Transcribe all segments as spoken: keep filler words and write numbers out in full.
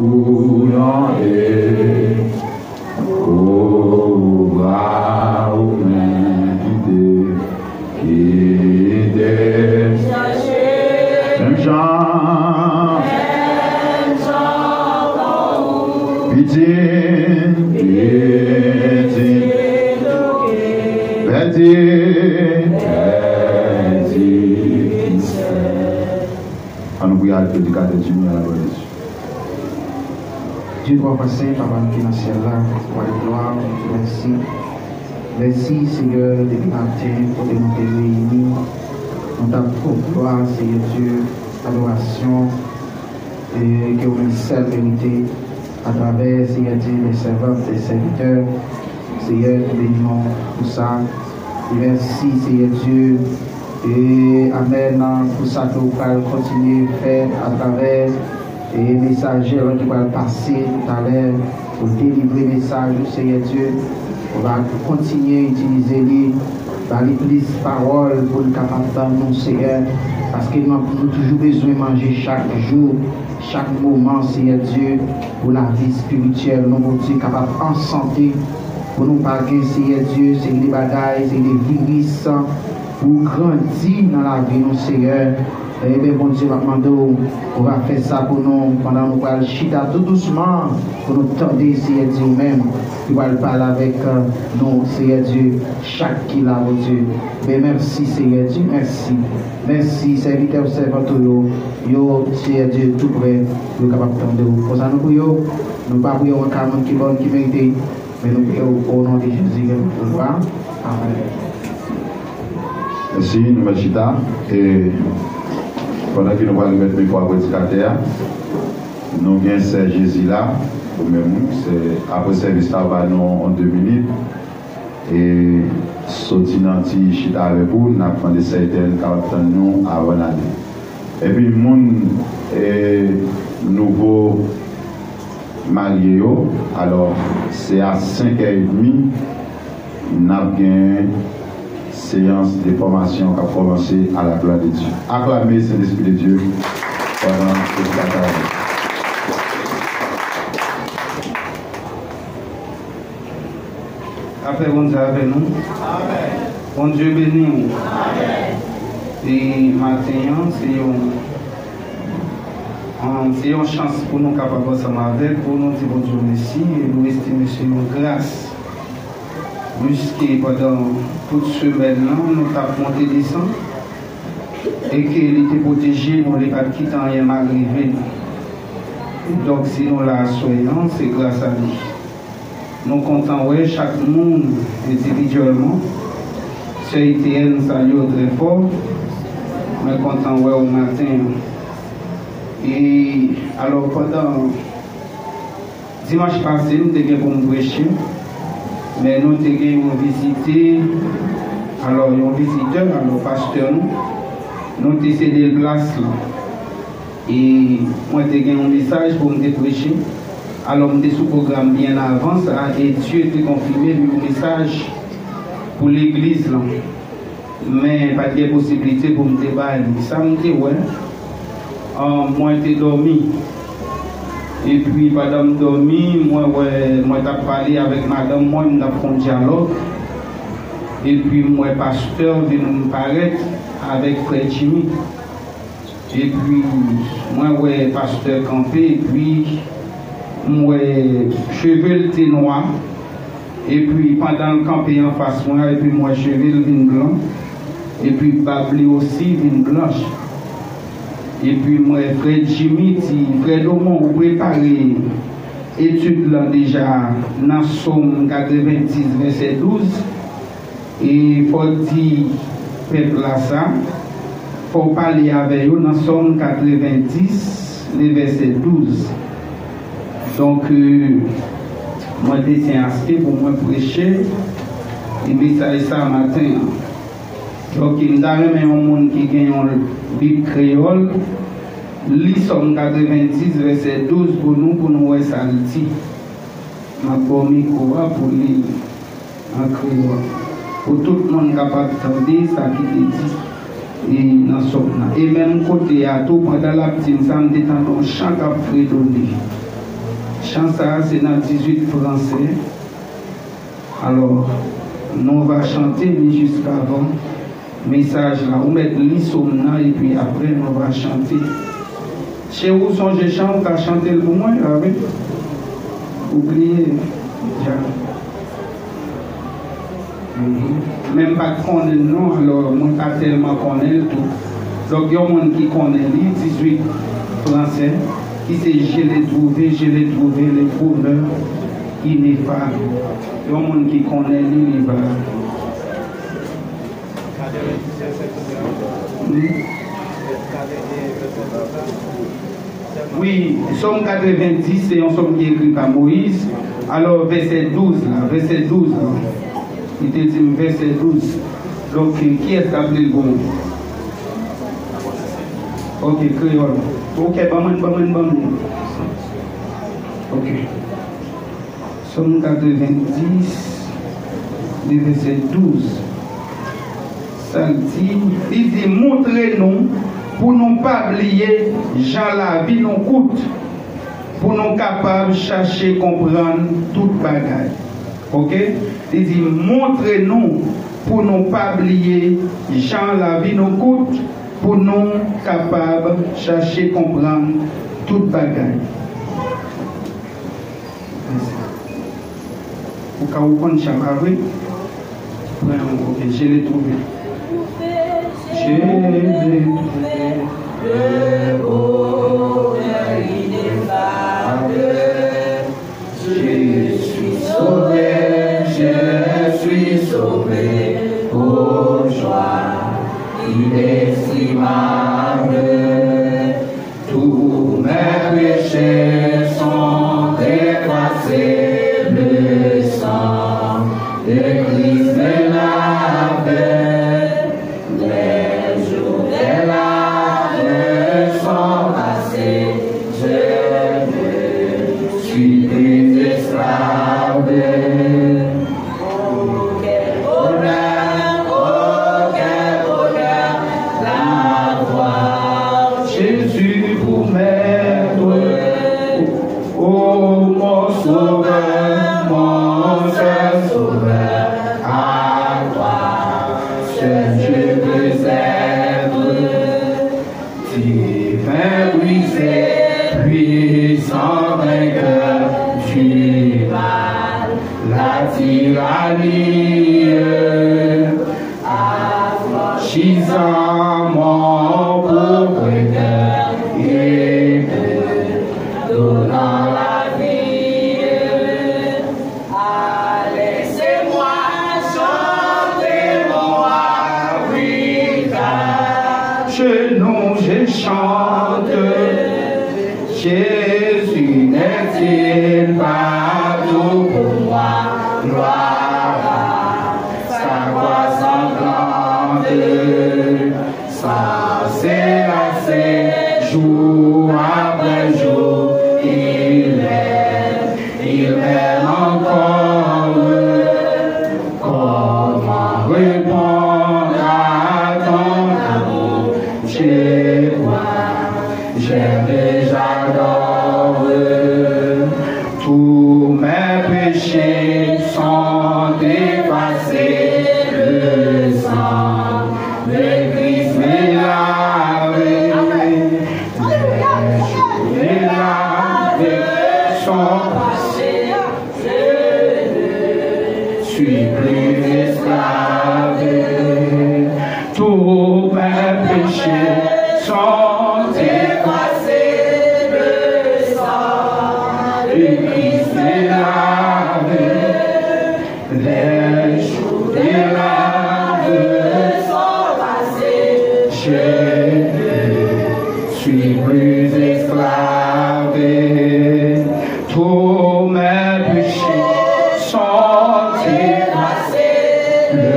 Ou yon e kobra ou menm ki te, ki te menm jan, pitit, pitit, pèdi, pèdi. Ann nou priye avèk predikatè Jimmy a la glwa de Dye. Dye twa fwa sen, Papa nou ki nan syèl la, Wa de glwa, nou di mèsi. Mèsi, Senyè, depi maten, kote nou te reyini, nou t ap fè w glwa, Senyè Dye, adorasyon, e ke ou menm sèl merite, atravè, Senyè Dye, de sèvant, de sèvitè. Senyè, nou beni w pou sa. E mèsi, Senyè Dye. E amèn, pou sa ke w pral kontinye fè atravè e mesajè lan ki pral pase talè pou delivre mesaj ou, Senyè Dye. Ou va kontinye itilize li, ba li plis pawòl pou l kapab ban nou, Senyè, paske nou, nou toujou bezwen manje chak jou, chak moman, Senyè Dye, pou lavi espirityèl nou, Bondye, kapab an sante, pou nou pa gen, Senyè Dye, seri de bagay, seri de viris, pou grandi nan lavi nou, Senyè. Ebyen, Bondye, m ap mande w, ou va fè sa pou nou pandan nou pral chita tou dousman, pou nou tande, Senyè Dye, ou menm, ki pral pale avèk, euh, nou, Senyè Dye, chak ki la, Bondye. Ben, mèsi, Senyè Dye, mèsi. Mèsi, sèvitè w, sèvant ou yo, yo, Senyè Dye, tou prè, yo kapab tande w. Konsa nou priye w, nou pa priye w an ka moun ki bon, ki merite, men nou priye w o non de Jezi, gen pou glwa. Amèn. Mèsi, nou mèt chita. E pandan ke nou pral remèt mikwo a predikatè a, nou gen sè Jezi la, ou menm, se apre sèvis la, ou ba nou yon de minit. E soti nan ti chita avèk ou, n ap mande sè Etèn kapab tann nou avan n ale. Epi moun, e, nouvo marye yo, alò, se a senk è edmi, n ap gen seyans de fòmasyon k ap kòmanse à la gloire de Dieu. Aklame Sentespri de Dye pandan nou pral travay. Lapè Bondye avè nou. Bondye beni w. E maten an, se yon, an, se yon chans pou nou kapab ansanm avèk ou, nou di Bondye mèsi, e nou estime se yon gras. Piske pandan tout semèn nan, nou t ap monte desann, e ke li te pwoteje nou, li pa t kite anyen mal rive nou. Donk, si nou la aswè an, se gras a li. Nou kontan wè chak moun endividyèlman. Sè Etèn salye w trè fò. Mwen kontan wè w maten an. E alò, pandan dimanch pase, m te gen pou m preche, men nou te gen yon vizitè, alò, yon vizitè, alò, pastè nou, nou te sede l plas la. E mwen te gen yon mesaj pou m te preche. Alò, m te sou pwogram byen avan sa, e Dye te konfime l yon mesaj pou legliz lan. Men, pa t gen posiblite pou m te bay li. Sa m te wè, an, mwen te dòmi. Epi, pandan m dòmi, mwen wè, mwen t ap pale avèk madanm mwen, m t ap fè yon dyalòg. Epi, m wè pastè vin parèt avèk frè Jimmy. Epi, mwen wè pastè kanpe, epi m wè cheve l te nwa. Epi, pandan l kanpe anfas mwen an, epi m wè cheve l vin blan. Epi, bab li osi vin blanch. Epi, m wè frè Jimmy di, "Frè Domon, ou prepare etid lan deja nan Sòm katrevendiz, vèsè douz." E fò w di pèp la sa, fò w pale avè yo nan Sòm katrevendiz, le vèsè douz. Donk, e, mwen te tyen aske pou mwen preche e mesaj sa maten an. Donk, m ta renmen yon moun ki gen yon Bib kreyòl, li Sòm katrevendiz, vèsè douz pou nou, pou nou wè sa l di. M ap ba w mikwo a pou li an kreyòl, pou tout moun kapab tande sa ki te di, e, nan Sòm nan. E menm kote a tou, pandan l ap di m sa, m te tande yon chan k ap fredone. Chan sa a se nan dizuit franse. Alò, nou va chante li jiskavan mesaj la. Ou mèt li sòm nan epi apre nou va chante. Cheri, ou sonje chan, ou ka chante l pou mwen, pa vre? Ou bliye? Ja. Mhm. Men m pa t konnen l non, alò mwen pa tèlman konnen l tou. Donk, yon moun ki konnen li, dizuit franse, ki se Je l'ai trouvé, je l'ai trouvé, le bonheur ineffable. Yon moun ki konnen li, li va. Wi. Wi, Sòm katrevendis, se yon sòm ki ekri pa Moyiz. Alò, vèsè douz la, vèsè douz la. Li te di m vèsè douz. Donk, kiyès k ap li l pou mwen? Ok, kreyòl. Ok, ban mwen, ban mwen, ban mwen. Ok. Sòm katrevendis, li vèsè douz. Sa l di, li di, montre nou pou nou pa bliye jan lavi nou kout, pou nou kapab chache konprann tout bagay. Ok? Li di, montre nou pou nou pa bliye jan lavi nou kout, pou nou kapab chache konprann tout bagay. Ou ka ou konn chan pa vre? Pran yon, ok, Je l'ai trouvé. Je l'ai trouvé, le bonheur ineffable. Je suis sauvé, je suis sauvé, oh joie inexprimable. Tous mes péchés sont effacés, le sang de Christ me lave. Les jours de la vie sont passés, je ne suis plus esclave. Oh, quel bonheur, oh, quel bonheur d'avoir Jésus pour maître. Oh, mon sauveur, mon seul sauveur, à toi seul je veux être. Divin brisé, puissant vainqueur du mal, la tyrannie, affranchissant mon pauvre cœur et me donnant la vie. Allez, c'est moi, chantez mon roi, oui, car chez nous je chante. Jésus n'est-il pas tout pour moi? Gloire à sa croix sanglante. Sans se lasser, jour après jour, il m'aime, il m'aime encore. Comment répondre à ton amour? Je crois, j'aime et j'adore. Tous mes péchés sont effacés, le sang de Christ me lave. Les jours me lave sont passés, je ne suis plus esclave. Tous mes péchés sont effacés, le sang de Christ me lave. Les jours de la vie sont passés, je ne suis plus esclave. Tous mes péchés sont effacés, le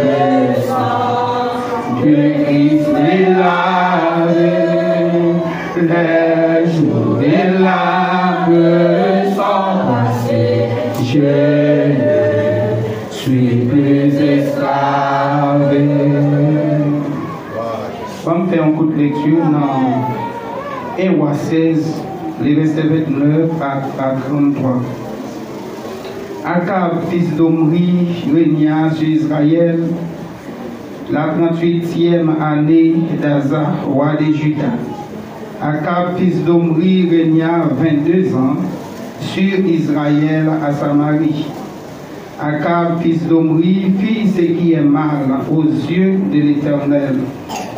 sang de Christ me lave. Les jours de la vie sont passés, je ne suis plus esclave. Ban m fè yon kout lekti nan en Wa sèz, Le verset vingt-neuf à, à trente-trois. Akab, fils d'Omri, régna sur Israël la trente-huitième année d'Asa, roi de Juda. Akab, fils d'Omri, régna vingt-deux ans sur Israël à Samarie. Akab, fils d'Omri, fit ce qui est mal aux yeux de l'Éternel,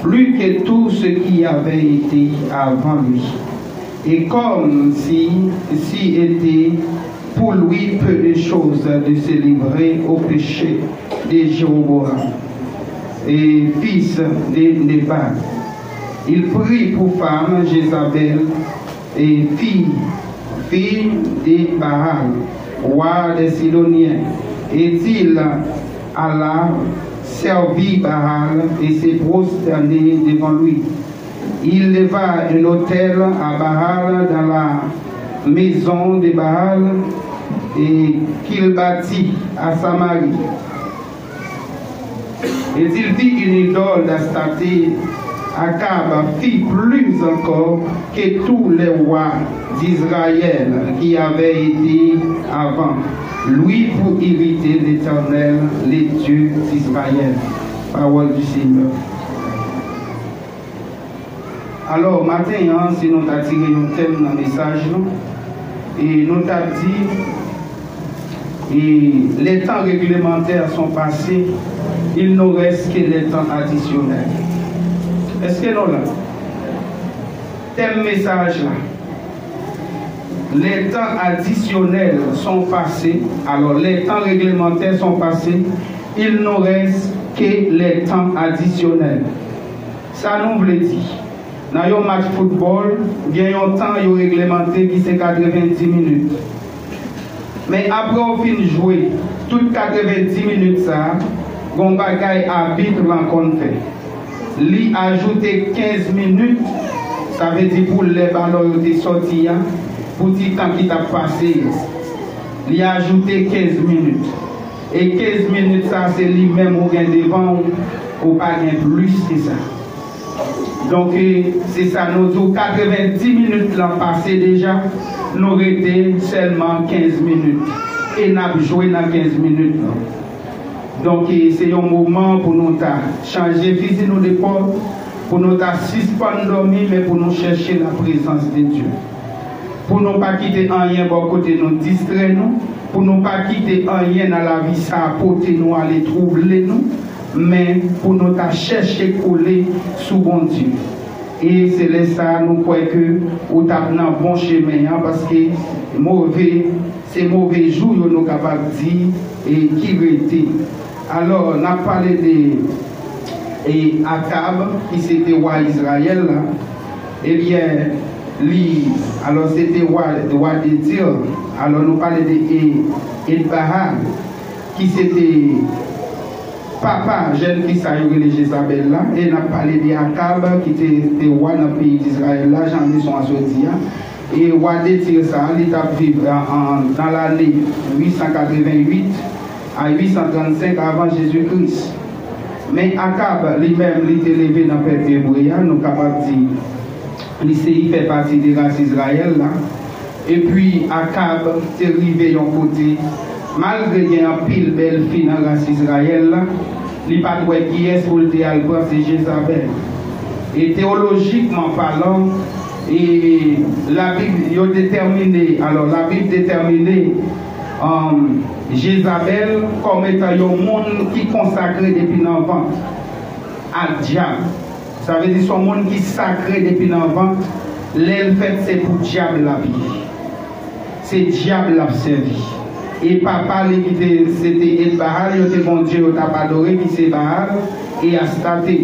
plus que tout ce qui avait été avant lui. Et comme si, si était pour lui peu de choses de se livrer au péché de Jéroboam, et fils de Nebat. Il prit pour femme Jézabel, et fille, fille de Baal, roi des Sidoniens, et il alla servir Baal et se prosterner devant lui. Il leva un autel à Baal dans la maison de Baal et qu'il bâtit à Samarie. Et il fit une idole d'Astarté. Akab fit plus encore que tous les rois d'Israël qui avaient été avant lui pour irriter l'Éternel, le Dieu d'Israël. Parole du Seigneur. Alò, maten an, si nou ta tire yon tèm nan mesaj nou, e nou t ap di, e, les temps réglementaires sont passés, il nous reste que les temps additionnels. Èske nou la? Tèm mesaj la. Les temps additionnels sont passés. Alors, les temps réglementaires sont passés. Il nous reste que les temps additionnels. Sa nou vle di? Nan yon match foutbòl, gen yon tan yo reglemante ki se katrevendi minit. Men apre w fin jwe tout katrevendi minit sa a, gen yon bagay abit lan konn fè. Li ajoute kenz minit, sa vle di pou lè balon yo te sòti a, pou ti tan ki t ap pase yo. Li ajoute kenz minit. E kenz minit sa, se li menm ou gen devan w, ou pa gen plis ke sa. Donk, e, se sa nou di w, katrevendi minit lan pase deja, nou rete sèlman kenz minit. E n ap jwe nan kenz minit lan. Donk, e, se yon moman pou nou ta chanje fizi nou de pòl, pou nou ta sispann dòmi, men pou nou chèche la prezans de Dye. Pou nou pa kite anyen bò kote nou distrè nou, pou nou pa kite anyen nan lavi sa a pote nou ale twouble nou, men pou nou ta chèche kole sou Bondye. E se lè sa a nou kwè ke ou t ap nan bon chemen an, paske move, se move jou yo nou kapab di, e ki rete. Alò, n ap pale de, e, Akab, ki se te wa Izrayèl la. Ebyen, li, alò, se te wa, wa de Tir. Alò, nou pale de, e, Etbahal, ki se te papa jèn fi sa yo rele Jezabèl la. E n ap pale de Akab, ki te, te wa nan peyi Dizrayèl la, jan leson an sot di a. E wa de Tir sa a, li t ap viv an, an, nan lane uit san katreven uit a uit san trannsenk avan Jezi Kris. Men Akab, li menm, li te leve nan pèp ebre a, nou kapab di, li se, li fè pati de ras Izrayèl la. Epi Akab te rive yon kote, malgre gen anpil bèl fi nan ras Izrayèl la, li pa t wè kiyès pou l te al pran, se Jezabèl. E teyolojikman palan, e Labib, yo detèmine, alò, Labib detèmine, um, Jezabèl kòm etan yon moun ki konsakre depi nan vant a dyab. Sa vle di se yon moun ki sakre depi nan vant, lè l fèt se pou dyab l ap ye. Se dyab l ap sèvi. E papa li ki te, se te Etbahal, yo te bondye yo t ap adore, ki se Baal e Astarte.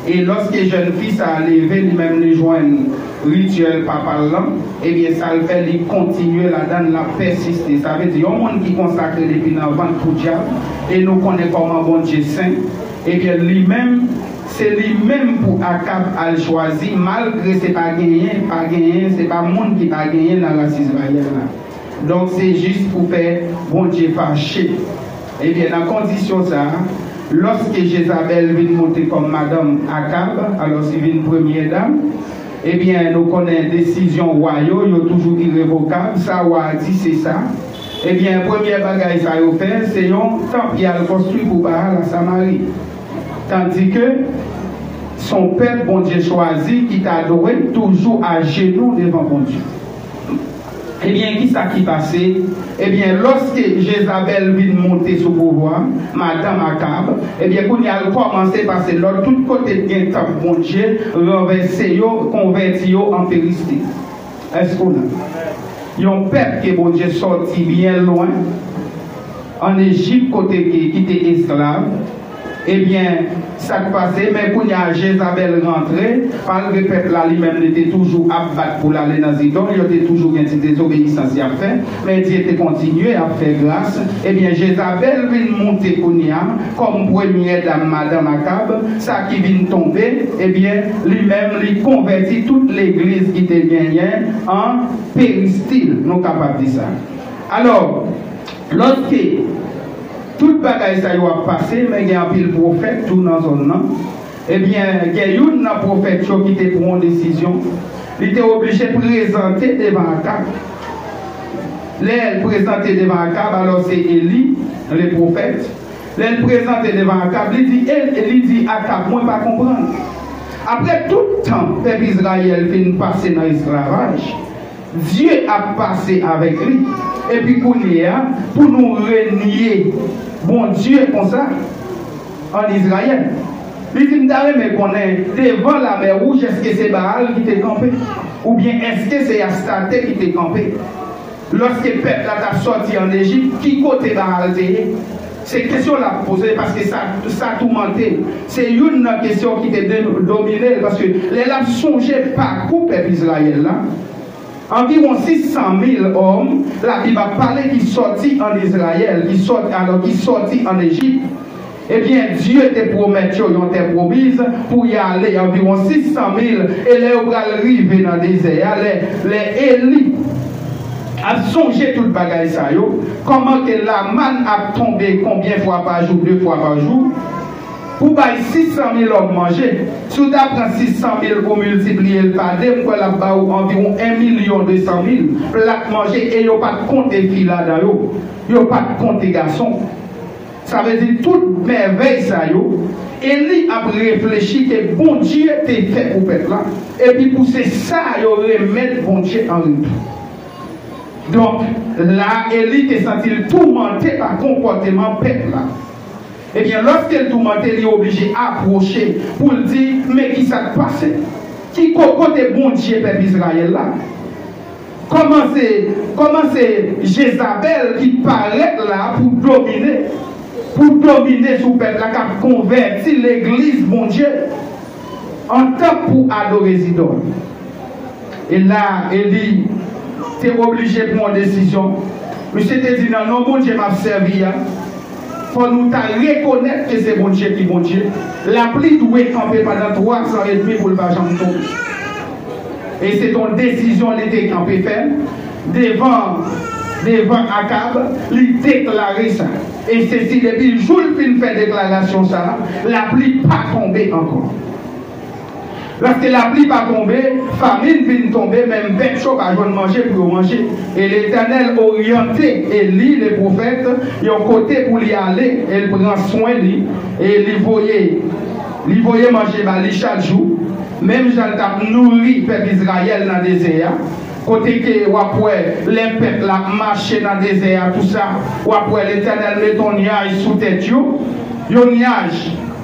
E lòske jèn fi sa a leve, li menm li jwenn rityèl papa l lan, ebyen sa l fè, li kontinye ladan l, l ap pèsiste. Sa vle di, yon moun ki konsakre depi nan vant pou dyab, e nou konnen kòman Bondye sen, ebyen li menm, se li menm pou Akab al chwazi, malgre se pa genyen, pa genyen, se pa moun ki pa genyen nan ras Izrayèl la. Donk, se jis pou fè Bondye fache. Ebyen, nan kondisyon sa a, lòske Jezabèl vin monte kòm madanm Akab, alò, li vin premyè dam, Ebyen, nou konnen desizyon wa yo, yo toujou irevokab. Sa wa a di, se sa. Ebyen, premyè bagay sa yo fè, se yon tanp y al konstwi pou Baal a Samari. Tandike, se yon pèp Bondye chwazi ki ta dwe toujou ajenou devan Bondye. Ebyen, kisa ki pase? Ebyen, lòske Jezabèl vin monte sou pouvwa, madanm Akab, ebyen, kounye a l kòmanse pase lòd tout kote k gen tanp Bondye, ranvèse yo, konvèti yo an peristil. Èske w la? Yon pèp ke Bondye sòti byen lwen, ann Ejip, kote ke, ki te esklav, Ebyen, sa k pase, men kounye a Jezabèl rantre, malgre pèp la li menm li te toujou ap bat pou l ale nan zidòl, yo te toujou gen ti dezobeyisans y ap fè, men Dye te kontinye ap fè gras. Ebyen, Jezabèl vin moute kounye a kòm premyè dam, madanm Akab, sa ki vin tonbe, ebyen, li menm li konvèti tout legliz ki te genyen an peristil, nou kapab di sa. Alò, lòske tout bagay sa yo ap pase, men gen anpil pwofèt tou nan zòn nan. Ebyen, gen youn nan pwofèt yo ki te pran yon desizyon. Li te oblije prezante devan Akab. Lè l prezante devan Akab, alò se Eli, le pwofèt. Lè l prezante devan Akab, li di, El- li di Akab, mwen pa konprann. Apre tout tan pèp Izrayèl fin pase nan esklavaj, Dye ap pase avèk li. Epi kounye a, pou nou renye Bondye konsa ann Izrayèl. Li di, m ta renmen konnen, devan Lamè Wouj, èske se Baal ki te kanpe? Oubyen èske se Astate ki te kanpe? Lòske pèp la t ap sòti ann Ejip, ki kote Baal te ye? Se kesyon l ap poze, paske sa, sa toumante l. Se youn nan kesyon ki te de- domine l, paske lè l ap sonje pakou pèp Izrayèl la, anviwon sis san mil òm, Labib ap pale, ki sòti ann Izrayèl, ki sòti, alò, ki sòti ann Ejip. Ebyen, Dye te pwomèt yo yon tè pwomiz pou y ale, anviwon sis san mil, e lè yo pral rive nan dezè a, lè, lè Eli ap sonje tout bagay sa yo, kòman ke lamàn ap tonbe konbyen fwa pa jou, de fwa pa jou, pou bay sis san mil òm manje. Si w ta pran sis san mil ou miltipliye l pa de, m kwè l ap ba ou anviwon en milyon de san mil plat manje, e yo pa t konte fi ladan yo. Yo pa t konte gason. Sa vle di tout mèvèy sa yo, Eli ap reflechi ke Bondye te fè pou pèp la, epi pou se sa yo remèt Bondye an retou. Donk, la, Eli te santi l toumante pa konpòteman pèp la. Ebyen, lòske l toumante, li oblije apwoche pou l di, men ki sa k pase? Ki ko- kote Bondye pèp Izrayèl la? Kòman se, kòman se Jezabèl ki parèt la pou domine, pou domine sou pèp la, k ap konvèti legliz Bondye an tanp pou adore zidòl? E la, Eli te oblije pran yon desizyon. Misye te di, nan non Bondye m ap sèvi a, fò nou ta rekonèt ke se Bondye ki Bondye. Lapli dwe kanpe pandan twa zan edmi pou l pa janm tonbe. E se t on desizyon li te kanpe fè devan, devan Akab, li deklare sa. E se si depi jou l fin fè deklarasyon sa a, lapli pa tonbe ankò. Lòske lapli pa tonbe, famin vin tonbe, menm bèt yo pa jwenn manje pou yo manje. E Letènèl oryante Eli, le pwofèt, yon kote pou li ale, e l pran swen li, e li voye, li voye manje ba li chak jou, menm jan l t ap nouri pèp Izrayèl nan dezè a. Kote ke w ap wè lè pèp la ap mache nan dezè a, tou sa, w ap wè Letènèl mete yon nyaj sou tèt yo, yon nyaj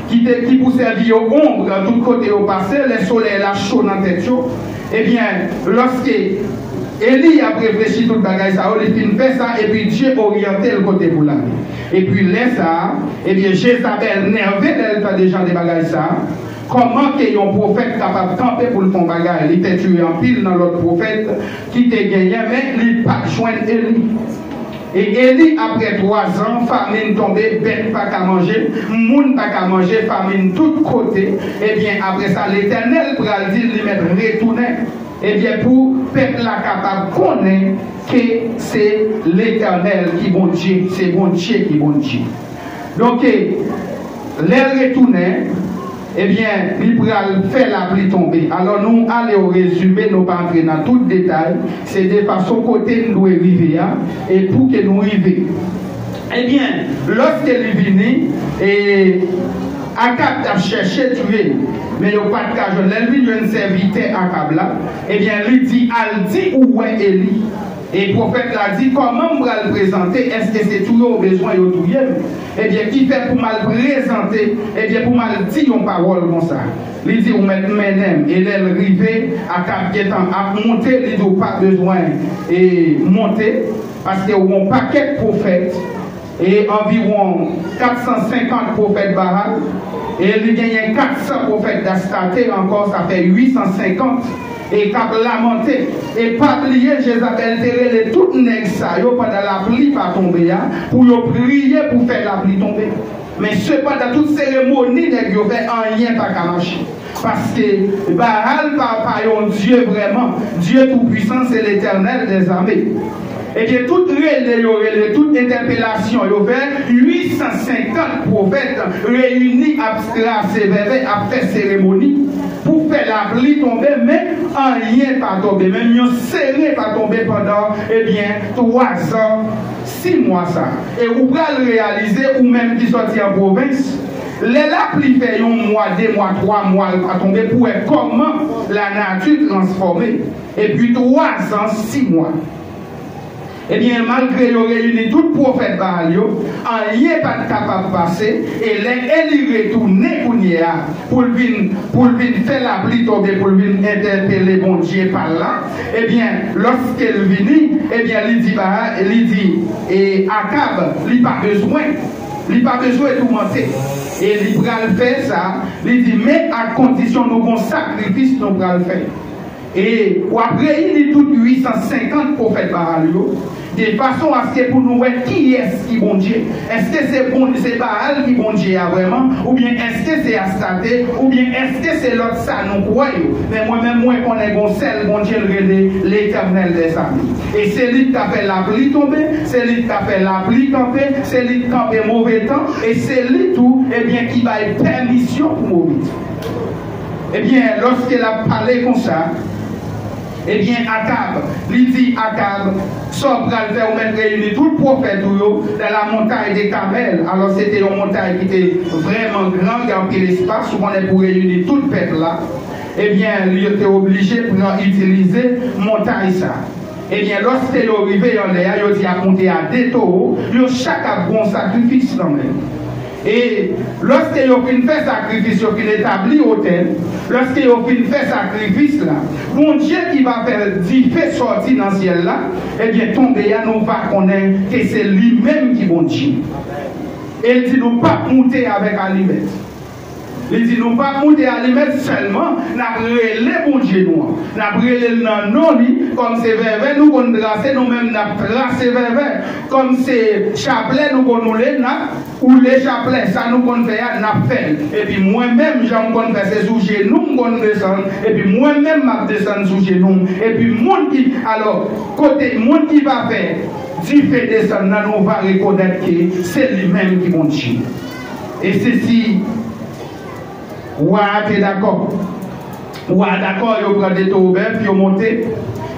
ki te, ki pou sèvi yo onb nan tout kote yo pase, lè solèy la cho nan tèt yo. Ebyen, lòske Eli ap reflechi tout bagay sa yo, li fin fè sa, epi Dye oryante l kote pou l ale. Epi lè sa a, ebyen, Jezabèl nève lè l tande jan de bagay sa a. Kòman ke yon pwofèt kapab kanpe pou l fè yon bagay? Li te tiye anpil nan lòt pwofèt ki te genyen, men li pa t jwenn Eli. E Eli, apre twa zan, famin tonbe, bèt pa ka manje, moun pa ka manje, famin tout kote. Ebyen, apre sa, Letènèl pral di l li mèt retounen. Ebyen, pou pèp la kapab konnen ke se Letènèl ki Bondye, se Bondye ki Bondye. Donk, lè l retounen, Ebyen, li pral fè lapli tonbe. Alò, nou ale o rezime, nou pa antre nan tout detay. Se de fason kote n dwe rive a, e pou ke nou rive. Ebyen, lòske li vini, e Akab t ap chèche tiye l, men yo pa t ka jwenn. Lè l vin jwenn sèvitè Akab la, ebyen, li di, "Al di ou wè Eli." E pwofèt la di, "Kòman m pral prezante? Èske se touye w bezwen yo touye m? Ebyen, ki fè pou m al prezante, ebyen, pou m al di yon pawòl konsa?" Li di, "Ou mèt mennen m." E lè l rive, Akab gentan ap monte, li di, "Ou pa bezwen e monte, paske ou yon pakèt pwofèt, e anviwon kat san senkant pwofèt Baal, e li genyen kat san pwofèt Astate ankò, sa fè uit san senkant, e k ap lamante." E pa bliye, Jezabèl te rele tout nèg sa yo pandan lapli pa tonbe a, pou yo priye pou fè lapli tonbe. Men sepandan, tout seremoni nèg yo fè, anyen pa ka mache. Paske Baal pa, pa yon dye vrèman. Dye Toupwisan, se Letènèl dèzame. Ebyen, tout rele yo rele, tout entèpelasyon yo fè, uit san senkant pwofèt reyini ap trase vèvè, ap fè seremoni pou fè lapli tonbe, men anyen pa tonbe. Menm yon seren pa tonbe pandan, ebyen, twa zan, sis mwa sa. E ou pral reyalize, ou menm ki sòti an pwovens, lè lapli fè yon mwa, de mwa, twa mwa, l pa tonbe, pou wè kòman lanati transfòme. Epi twa zan, sis mwa. Ebyen, malgre yo reyini tout pwofèt Baal yo, anyen pa t kapab pase, e lè Eli retounen kounye a, pou l vin, pou l vin fè lapli tonbe, pou l vin entèpele Bondye pa l la, ebyen, lòske l vini, ebyen, li di Baal, li di, e Akab, li pa bezwen, li pa bezwen toumante. E li pral fè sa, li di, men ak kondisyon nou gon sakrifis nou pral fè. E w ap reyini tout uit san senkant pwofèt Baal yo, de fason aske pou nou wè kiyès ki Bondye. Èske se bon, se Baal ki Bondye a vrèman? Oubyen èske se Astate? Oubyen èske se lòt sa nou kwè yo? Men mwen menm, mwen konnen gon sèl Bondye, l rele Letènèl dèzame. E se li k ka fè lapli tonbe, se li k ka fè lapli kanpe, se li k kanpe move tan, e se li tou, ebyen, ki bay pèmisyon pou move tan. Ebyen, lòske l ap pale konsa, ebyen, Akab, li di Akab, "Sa w pral fè, ou mèt reyini tout pwofèt ou yo dans la montagne de Carmel." Alò, se te yon montay ki te vrèman gran, gen anpil espas, ou konnen, pou reyini tout pèp la. Ebyen, li te oblije pran, itilize montay sa. Ebyen, lòske yo rive anlè a, yo di y ap moute a de towo, yo chak ap gen yon sakrifis nan men yo. E lòske yo fin fè sakrifis, yo fin etabli otèl, lòske yo fin fè sakrifis la, Bondye ki va fè dife sòti nan syèl la, ebyen, tonbe a, nou va konnen ke se li menm ki Bondye. E l di nou p ap moute avèk alimèt. Li di nou p ap moute alimèt, sèlman n ap rele Bondye nou an. N ap rele l nan non li, kòm se vèvè nou konn trase, nou menm n ap trase vèvè. Kòm se chaplè nou konn woule, n ap woule chaplè. Sa nou konn fè a, n ap fè l. Epi mwen menm, jan m konn fè, se sou jenou m konn desann. Epi mwen menm, m ap desann sou jenou m. Epi moun ki, alò, kote moun ki va fè dife desann nan, nou va rekonèt ke se li menm ki Bondye. E se si Wa a te dakò. Wa a dakò, yo pran de towo bèf, yo monte.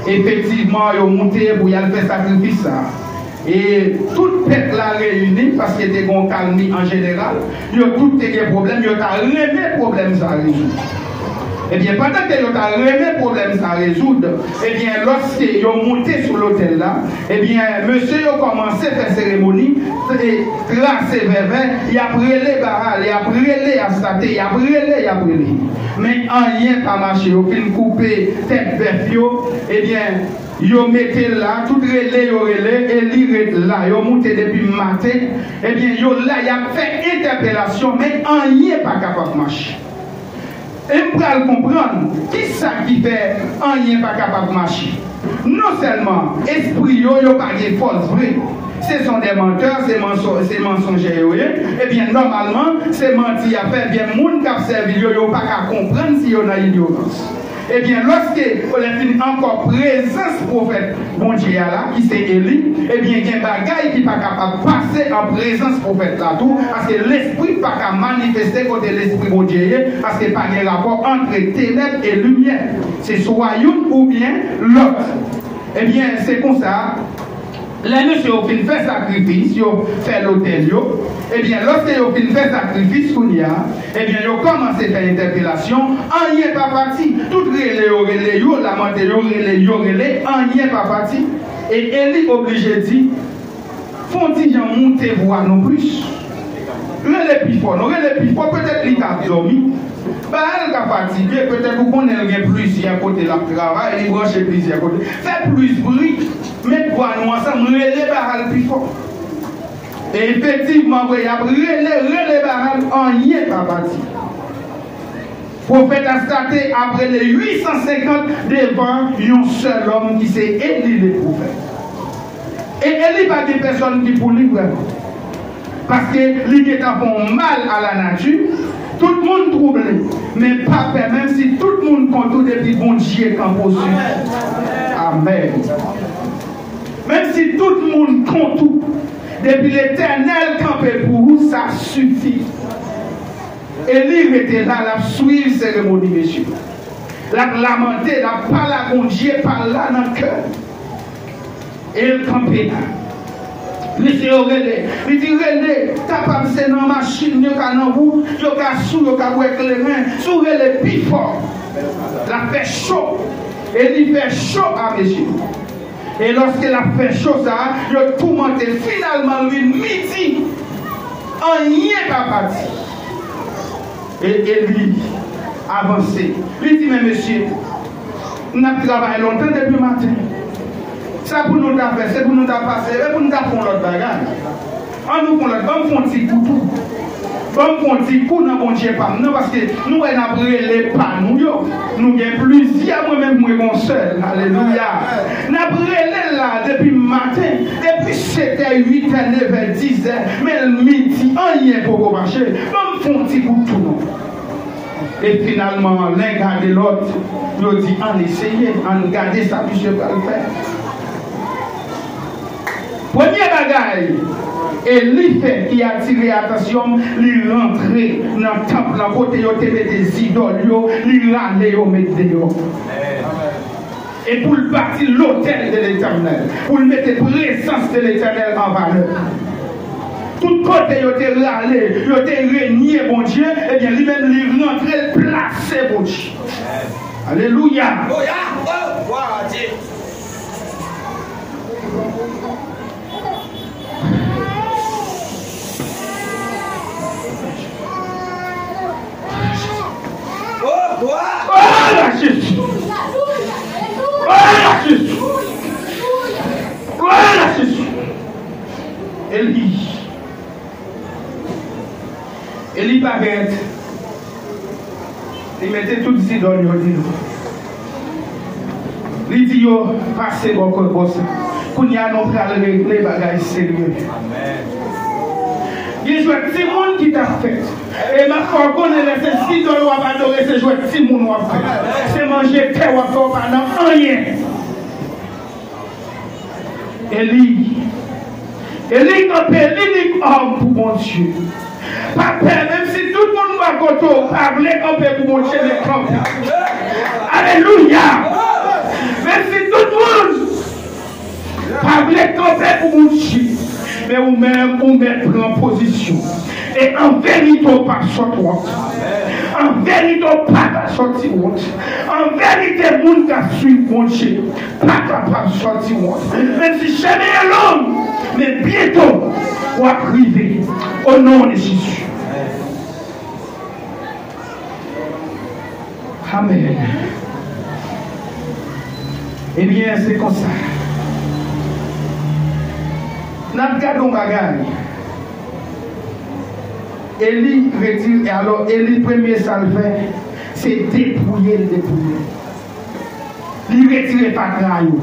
Efektivman, yo monte pou y al fè sakrifis sa a. E tout pèp la reyini, paske te gen yon kalmi an jeneral, yo tout te gen pwoblèm, yo ta renmen pwoblèm sa a rezoud. Ebyen, pandan ke yo ta renmen pwoblèm sa a rezoud, ebyen, lòske yo monte sou lotèl la, ebyen, mesye yo kòmanse fè seremoni, e trase vèvè, y ap rele Baal, y ap rele Astate, y ap rele, y ap rele. Men anyen pa mache, yo fin koupe tèt bèf yo, ebyen, yo mete l la, tout rele yo rele, Eli ret la, yo moute depi maten, ebyen, yo la, y ap fè entèpelasyon, men anyen pa kapab mache. E m pral konprann kisa ki fè anyen pa kapab mache. Non sèlman espri yo, yo pa gen fòs vre. Ce sont des menteurs, se manso-, se mansonjè yo ye. Ebyen, nòmalman, se manti y ap fè. Ebyen, moun k ap sèvi yo, yo pa ka konprann si yo nan inyorans. Ebyen, lòske lè fini ankò prezans pwofèt Bondye a la, ki se Eli, ebyen, gen bagay ki pa kapab pase an prezans pwofèt la tou, paske lespri pa ka manifeste kote lespri Bondye ye, paske pa gen rapò ant tenèb e limyè. Se swa youn oubyen lòt. Ebyen, se konsa, lè mesye yo fin fè sakrifis, yo fè lotèl yo, ebyen, lòske yo fin fè sakrifis kounye a, ebyen, yo kòmanse fè entèpelasyon, anyen pa pati. Tout rele yo rele, yo lamante, yo rele, yo rele, anyen pa pati. E Eli oblije di, fè yon ti jan moute vwa nou plis. Rele pi fò, non, rele pi fò, petèt li t ap dòmi. Baal ka fatige, petèt ou konnen l gen plizyè kote l ap travay, li branche plizyè kote. Fè plis bri, met vwa nou ansanm, rele Baal pi fò. E efektivman, vre, y ap rele, rele Baal, anyen pa pati. Pwofèt Astate ap rele uit san senkant devan yon sèl òm ki se Eli lepwofèt. E Eli pa gen pèsòn ki pou li vrèman. Paske li gentan fè yon mal a la nati, tout moun twouble, men pa pè, menm si tout moun kont ou, depi Bondye kanpe w sou. Amèn. Menm si tout moun kont ou, depi Letènèl kanpe pou ou, sa sifi. Eli rete la, l ap swiv seremoni mesye. L ap lamante, l ap pale a Bondye pa l la nan kè l. E l kanpe la. Mesye yo rele. Li di, rele, kapab se nan machin, yo ka nan wout, yo ka sou, yo ka bwè kleren. Si w rele pi fò, l ap fè cho. Eli fè cho a mesye. E lòske l ap fè cho sa a, yo toumante. Finalman, li midi, anyen pa pati. E Eli avanse. Li di, men mesye, n ap travay lontan depi maten. Sa pou nou ta fè, se pou nou ta pase, e pou nou ta fè yon lòt bagay. An nou fè yon lòt, ban m fè yon ti kou tou. Ban m fè yon ti kou nan Bondye pa m nan, paske nou wè n ap rele pa nou yo. Nou gen plizyè, mwen menm mwen gon sèl. Alelouya. N ap rele l la depi maten, depi setè, uitè, nevè, dizè, men l midi, anyen poko mache. Ban m fè yon ti kou tou non. E finalman, len gade lòt, yo di, ann eseye, ann gade sa misye pral fè. Premye bagay Eli fè ki atire atansyon m, li rantre nan tanp lan kote yo te mete zidòl yo, li rale yo met deyò. E pou l bati lotèl de Letènèl, pou l mete prezans de Letènèl an valè. Tout kote yo te rale, yo te renye Bondye, ebyen, li menm, li rantre, l plase Bondye. Alelouya! Alelouya! Oh, gloire à Dieu! Oh, gloire! Glwa a Jezi! Glwa a Jezi! Glwa a Jezi! Eli. Eli pa rete. Li mete tout zidòl yo deyò. Li di yo, pase bò kote bò sa. Kounye a nou pral regle bagay serye. Gen jwèt timoun ki t ap fèt. E m ap fè w konnen lè se zidòl w ap adore, se jwèt timoun w ap fè. Se manje tè w ap fè, w pa nan anyen. Eli. Eli kanpe, li nik òm pou Bondye. Pa pè, menm si tout moun pa kote w, pa vle kanpe pou Bondye, men kanpe. Alelouya! Menm si tout moun pa vle kanpe pou Bondye, men ou menm, ou mèt pran pozisyon. E an verite, w p ap sòti wont. An verite, w pa ka sòti wont. An verite, moun k ap swiv Bondye pa kapab sòti wont. Menm si chemen an long, men byento, w ap rive. O non de Jezi. Amèn. Ebyen, se konsa. N ap gade yon bagay. Eli retire, alò, Eli premye sa l fè, se depouye l depouye. Li retire fatra yo.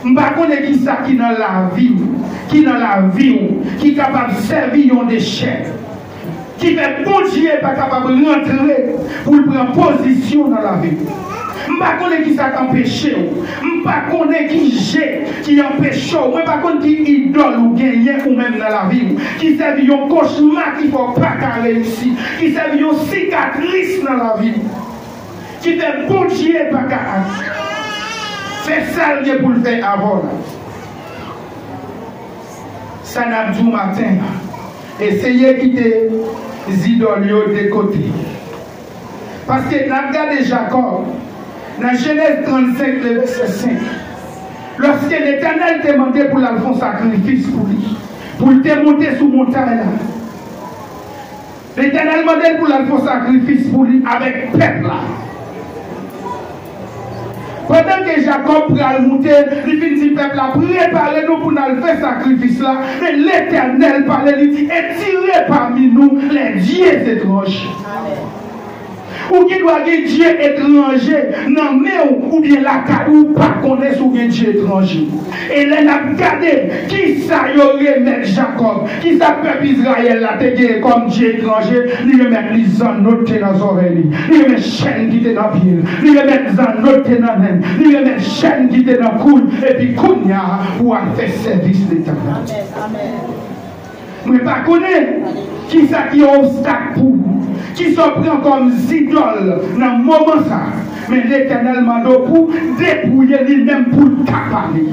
M pa konnen kisa ki nan lavi w, ki nan lavi w, ki kapab sèvi yon dechè. Ki fè Bondye pa kapab rantre pou l pran pozisyon nan lavi w. M pa konnen ki sa k anpeche w. M pa konnen ki je ki anpeche w. Mwen pa konn ki idòl ou genyen ou menm nan lavi w. Ki sèvi yon kochma ki fè w pa ka reyisi. Ki sèvi yon sikatris nan lavi w. Ki fè Bondye pa ka fè sa l gen pou l fè avè w la. Sa n ap di w maten an, eseye kite zidòl yo de kote. Paske n ap gade Jakòb nan Jenèz trannsenk, le vèsè senk. Lòske Letènèl te mande pou l al fè yon sakrifis pou li, pou l te monte sou montay la, Letènèl mande l pou l al fè yon sakrifis pou li avèk pèp la. Pandan ke Jakòb pral moute, li vin di pèp la, "Prepare nou pou n al fè sakrifis la." Men Letènèl pale, li di, "Et tirez parmi nous les dieux étrangers." Ou gen dwa gen dye etranje nan men w oubyen lakay ou, ou pa konnen si w gen dye etranje. E lè n ap gade kisa yo remèt Jakòb, kisa pèp Izrayèl la te genyen kòm dye etranje, li remèt li zanno k te nan zòrèy li, li remèt chèn ki te nan pye l, li remèt zanno k te nan nen l, li remèt chèn ki te nan kou l, epi kounye a pou w al fè sèvis Letènèl. Mwen pa konnen kisa ki yon obstak pou ou, kisa w pran kòm zidòl nan moman sa a, men Letènèl mande w pou w depouye li menm pou l ka pale.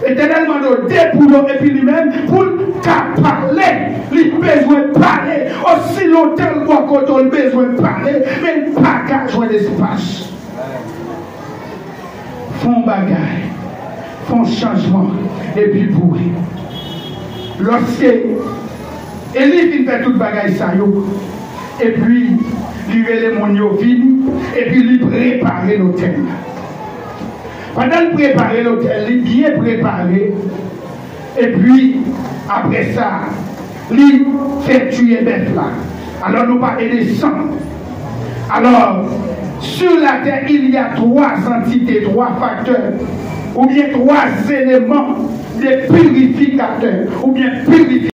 Letènèl mande w depouye w epi li menm pou l ka pale. Li bezwen pale. Osi lontan l bò kote w, l bezwen pale, men l pa ka jwenn espas. Fè yon bagay, fè yon chanjman, epi boure. Lòske Eli fin fè tout bagay sa yo, epi li rele moun yo vini, epi li prepare lotèl la. Pandan l prepare lotèl li, byen prepare, epi apre sa, li fè tiye bèf la. Alò, nou pale de san. Alò, sur la terre, il y a trois entités, trois facteurs, oubyen twa eleman de pirifikatè.